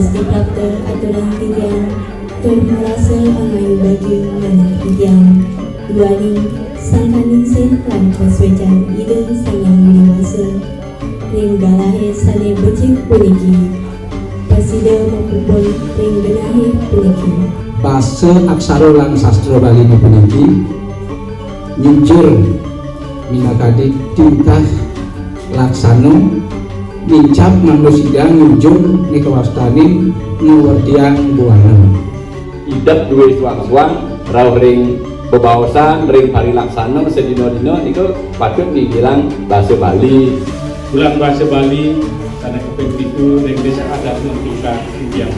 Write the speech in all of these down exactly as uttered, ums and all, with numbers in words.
Prapta aturang titiang, tur marasa angayu bagi manah titiang. Duaning sangkaningsih lan pasuécan Ida Sang Hyang Widhi Wasa ring galahé sané becik puniki, prasida mapupul ring genahé puniki. Basa aksara lan sastra Baliné puniki nyujur minakadi tingkah laksana, nincap mangda sida nyujur nika wastanin ngawerdiang buana. Idep duwé suang-suang rauh ring bebaosan, ring parilaksana sadina-dina nika patut ngigilang basa Bali. Wulan basa Bali sané kaping pitu ring Désa Adat Mempita, Rudiang.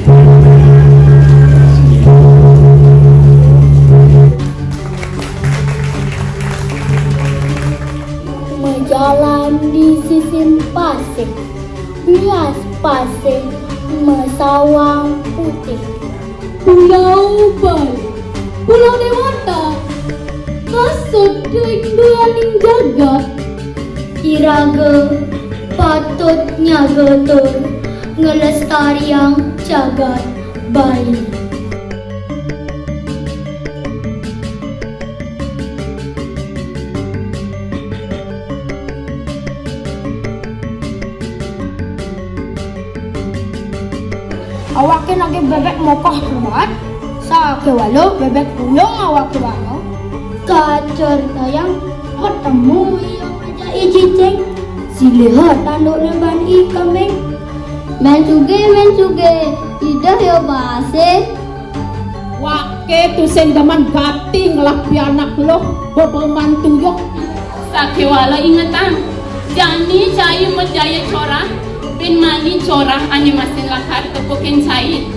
Majalan di sisin pasih, bias pasih masawang putih. Pulau Bali, Pulau Dewata, kasut ring duaning jagat. Iraga patut nyaga tur nglestariang jagat Bali. Awaké naké bébék mokoh kuat, sakéwala bébék ulung awaké wana. Kacaritayang, ketemu ia ngajak i cicing, siliha tandukné ban i kambing. Mén sugih, mén sugih, idah ia basih. Waké tusing demen gati ngelah pianak luh, bebeman tuyuk. Sakéwala ingetang, jani cai majaya corah, bin mani corah ané masin lakar tepukin cai.